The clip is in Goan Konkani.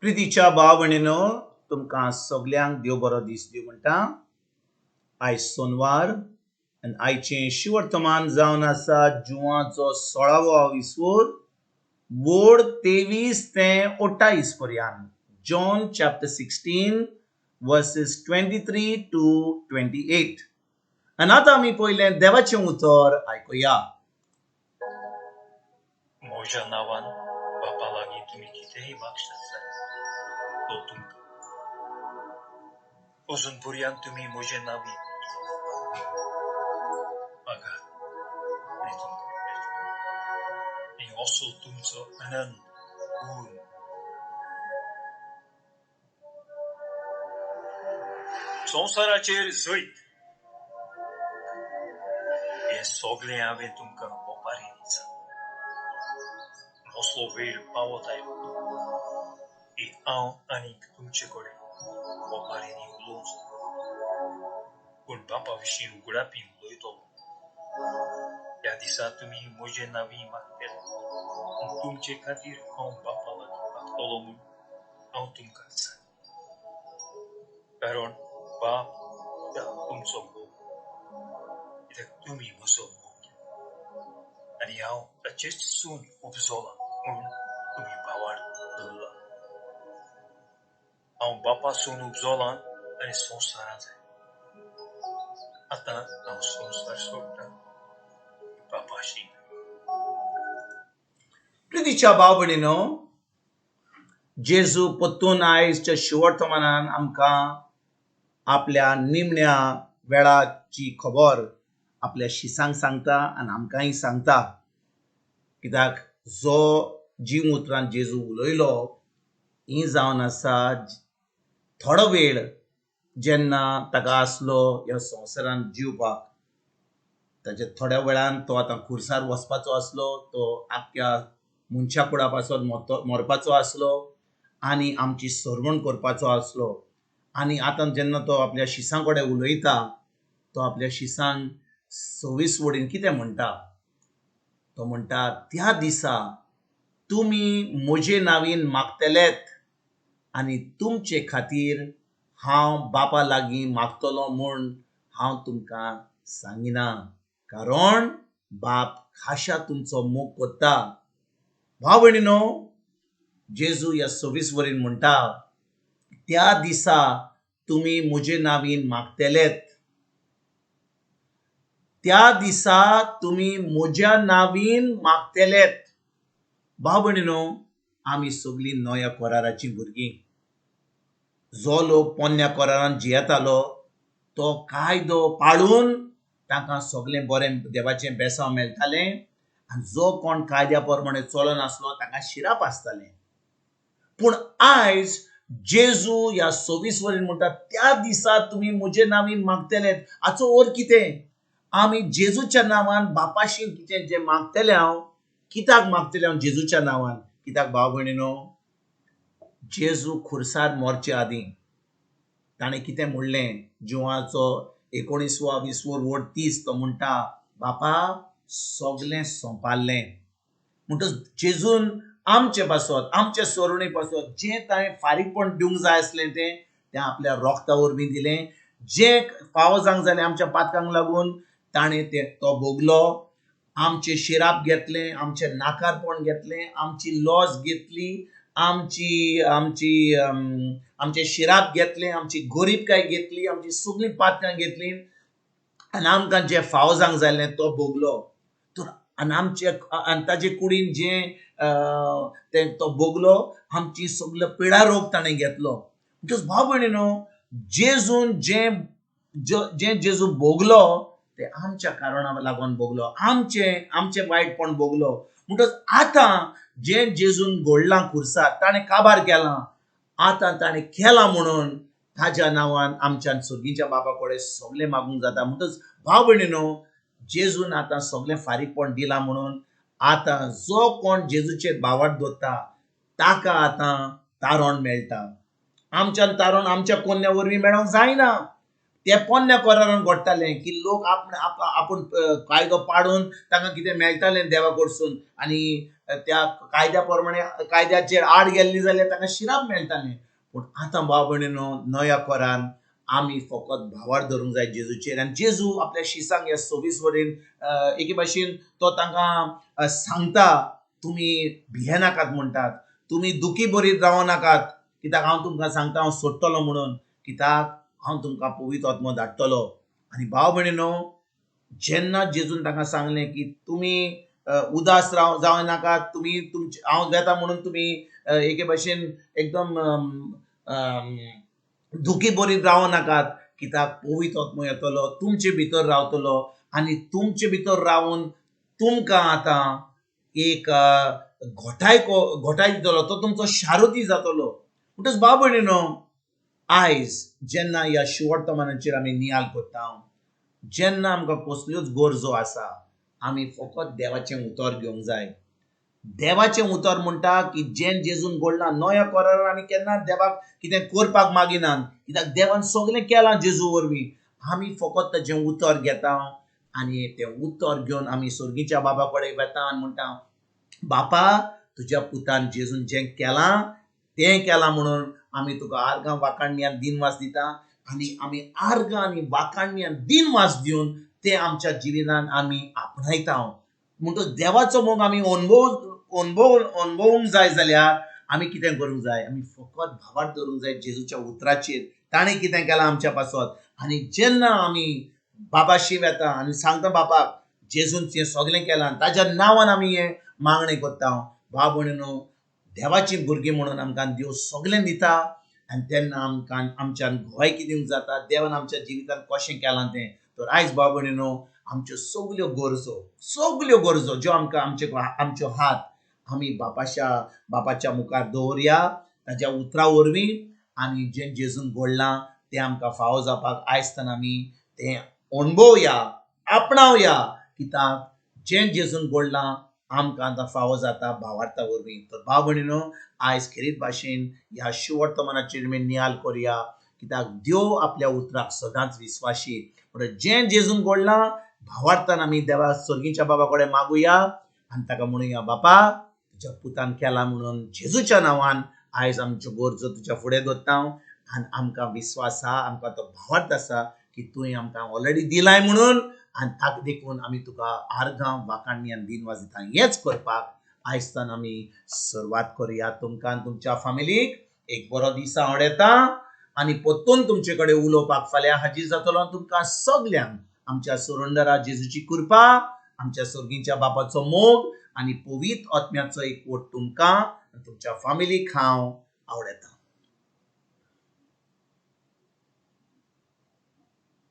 प्रितीच्या भाव भयणीनो, तुमकां सगल्यांक देव बरो दीस दिवं म्हणटा. आयज सोनवार आनी आयचें शिवर्तमान जावन आसा जुवाचो सोळावो विसवोर, वोड 23 ते 28 पर्यंत. John chapter 16 verses 23 to 28. आनी आतां आमी पयलें देवाचें उतर आयकुया. म्हज्या नांवान बापा लागीं तुमी कितेंय मागशात जाल्यार तो तुमकां. अजून पर्यंत तुमी म्हजे नांवी कितेंच मागूंक ना. मागात आनी तुमकां मेळटलें, आनी असो तुमचो आनंद पूर्ण. संवसाराचेर जैत. हें सगळें हांवें तुमकां ओपारींनी सांगलां, पूण असलो वेळ पावत आयलो की हांव आनीक तुमचे कडेन ओपारींनी उलोवचो ना, पूण बापा विशीं उगडापी उलयतलो. त्या दिसा तुमी म्हजे नांवी मागतले, पूण तुमचे खातीर हांव बापा लागीं मागतलो म्हूण हांव तुमकां सांगिना, कारण बाप तुमचो मोग, कित्याक तुमी म्हजो मोग केला आनी हांव ताचेच सून उपजलां म्हूण तुमी भावार्थ धरला. हांव बापासून उपजलां आनी संवसारांत आयलां. आतां हांव संवसार सोडटां, बापाशी. प्रितीच्या भाव भयणीनो, जेजू परतून आयजच्या शिवर्तमानान आमकां आपल्या निमण्या वेळाची खबर आपल्या शिसांक सांगता आनी आमकांय सांगता. कित्याक जो जीव उतरान जेजू उलयलो ही जावन आसा थोडो वेळ जेन्ना ताका आसलो ह्या संवसारान जिवपाक, ताच्या थोड्या वेळान तो आतां खुर्सार वचपाचो आसलो, तो आख्ख्या मनशा कुडा पासत मरपाचो आसलो आनी आमची सरवण करपाचो आसलो. आनी आतां जेन्ना तो आपल्या शिसां कडेन उलयता, तो आपल्या शिसांक 26 वडीन कितें म्हणटा, तो म्हणटा, त्या दिसा तुमी म्हजे नांवीन मागतलेत आनी तुमचे खातीर हांव बापा लागीं मागतलो म्हूण हांव तुमकां सांगिना, कारण बाप खाशा तुमचो मोग करता. भाव भयणीनो, जेजू ह्या 26 वरीन म्हणटा, त्या दिसा तुमी म्हजे नांवीन मागतलेत, त्या दिसा तुमी म्हज्या नांवीन मागतलेत. भाव भयणीनो, आमी सगळीं नव्या कराराचीं भुरगीं. जो लोक पोन्न्या करारान जियेतालो तो कायदो पाळून तांकां सगळें बरें देवाचें बेसांव मेळटालें, आनी जो कोण कायद्या प्रमाणे चलनासलो ताका शिराप आसतालें. पूण आयज जेजू ह्या 26 वरीन म्हणटा, त्या दिसा तुमी म्हजे नांवीन मागतले. हाचो अर्थ कितें, आमी जेजूच्या नांवान बापाशी कितें जें मागतले, हांव कित्याक मागतले हांव जेजूच्या नांवान? कित्याक भाव भयणीनो, जेजू खुर्सार मरचे आदीं ताणें कितें म्हणलें, जुवाचो 19वो 20वो वड 30, तो म्हणटा, बापा सगलें सोंपारलें. म्हणटच जेजून आमचे पासत, आमचे सोरणे पासत जें ताणें फारीकपण दिवंक जाय आसलें तें आपल्या रोगता वरवीं दिलें. जें फावो जावंक जालें आमच्या पातकांक लागून ताणें तें तो भोगलो. आमचें शिराप घेतलें, आमचें नाकारपण घेतलें, आमची लॉस घेतली, आमची आमची आमचें शिराप घेतलें, आमची गोरीबकाय घेतली, आमची सगळीं पातकां घेतली आनी आमकां जें फावो जावंक जाय आसलें तो भोगलो. तर आनी आमचे आनी ताजे कुडीन जें तें तो भोगलो, आमची सगळो पिडा रोग ताणें घेतलो. म्हणटच भाव भयणीनो, जेजून जें जें जेजू भोगलो ते आमच्या कारणाक लागून भोगलो, आमचें आमचें वायटपण भोगलो. म्हणटच आतां जें जेजून घडलां खुर्सार, ताणें काबार केलां, आतां ताणें केलां म्हणून ताज्या नांवान आमच्यान सर्गीच्या बापा कडेन सगळें मागूंक जाता. म्हणटच भाव भयणीनो, जेजून आतां सगळें फारीकपण दिलां म्हणून आतां जो कोण जेजूचेर भावार्थ दवरता ताका आतां तारण मेळटा. आमच्यान तारण आमच्या कोन्या वरवीं मेळोंक जायना, ते पोन्न्या करारान घडटालें की लोक आपूण कायदो पाडून तांकां कितें मेळटालें देवा कडसून आनी त्या कायद्या प्रमाणे कायद्याचेर आड गेल्ली जाल्यार तांकां शिराप मेळटालें. पूण आतां भाव भयणीनो नव्या करान आमी फकत भावार धरूंक जाय जेजूचेर. आनी जेजू आपल्या शिसांक ह्या 26 वरीन एके भाशेन तो तांकां सांगता, तुमी भियेनाकात म्हणटात, तुमी दुखी बरीत रावं नाकात, कित्याक हांव तुमकां सांगता हांव सोडटलो म्हणून, कित्याक हांव तुमकां पवित्र आत्मो धाडटलो. आनी भाव भयणीनो जेन्ना जेजून तांकां सांगलें की तुमी उदास जावं नाकात, तुमी तुमचे हांव वेता म्हणून तुमी एके भाशेन एकदम दुखी बरीत रावं नाकात, कित्याक पवित्र आत्मो येतलो तुमचे भितर रावतलो आनी तुमचे भितर रावन तुमकां आतां एक घोटाय दितलो, तो तुमचो शारुती जातलो. म्हणटच भाव भयणीनो आयज जेन्ना ह्या शिवर्तमानाचेर आमी नियाल करता, जेन्ना आमकां कसल्योच गरजो आसा, आमी फकत देवाचें उतर घेवंक जाय. देवाचें उतर म्हणटा की जें जेजून घडलां नव्या करारान आमी केन्ना देवाक कितें करपाक मागिनात, कित्याक देवान सगळें केलां जेजू वरवीं. आमी फकत ताचें उतर घेता आनी तें उतर घेवन आमी सर्गीच्या बाबा कडेन वेता आनी म्हणटा, बापा तुज्या पुतान जेजून जें केलां तें केलां म्हणून आमी तुका आर्गां वाखाणणी आनी दिनवास दिता. आनी आमी आर्गां आनी वाखाणणी आनी दिनवास दिवन तें आमच्या जिवितान आमी आपणायता. म्हणटच देवाचो मोग आमी अणभवूंक जाय जाल्यार आमी कितें करूंक जाय, आमी फकत भावार्थ धरूंक जाय जेजूच्या उतराचेर, ताणें कितें केलां आमच्या पासत. आनी जेन्ना आमी बाबाशी वेता आनी सांगता बापाक जेजून तें सगळें केलां, ताज्या नांवान आमी हें मागणें करता. भाव भयणीनो देवाचीं भुरगीं म्हणून आमकां देव सगळें दिता आनी तेन्ना आमकां आमच्यान गोवाय कितें जाता देवान आमच्या जिवितान कशें केलां तें. तर आयज भाव भयणीनो आमच्यो सगल्यो गरजो ज्यो आमकां आमच्यो हात आमी बापाच्या मुखार दवरया ताज्या उतरा वरवीं, आनी जें जेजून घडलां तें आमकां फावो जावपाक आयज आमी तें अणभवया, आपणावया, कित्याक जें जेजून घडलां आमकां आतां फावो जाता भावार्था वरवीं. तर भाव भयणीनो आयज खेरीत भाशेन ह्या शिवर्तमानाचेर आमी नियाल करया, कित्याक देव आपल्या उतराक सदांच विस्वाशी. म्हणून जें जेजून घडलां भावार्थान आमी देवा सर्गीच्या बाबा कडेन मागुया आनी ताका म्हणुया, बापा तुज्या पुतान केला म्हणून जेजूच्या नांवान आयज आमच्यो गरजो तुज्या फुडें दवरता आनी आमकां विस्वास आसा, आमकां तो भावार्थ आसा की तुवें आमकां ऑलरेडी दिलाय म्हणून, आनी ताका देखून आमी तुका आर्गां वाखाणणी आनी दिनवास दिता. हेंच करपाक आयजतान आमी सुरवात करुया. तुमकां आनी तुमच्या फामिलीक एक बरो दीस आवडटा आनी परतून तुमचे कडेन उलोवपाक फाल्यां हाजीर जातलो. तुमकां सगल्यांक आमच्या सुरंदरा जेजूची कृपा, आमच्या सर्गीच्या बापाचो मोग आनी पवित्र आत्म्याचो एकवट तुमकां आनी तुमच्या फामिलीक हांव आवडटा.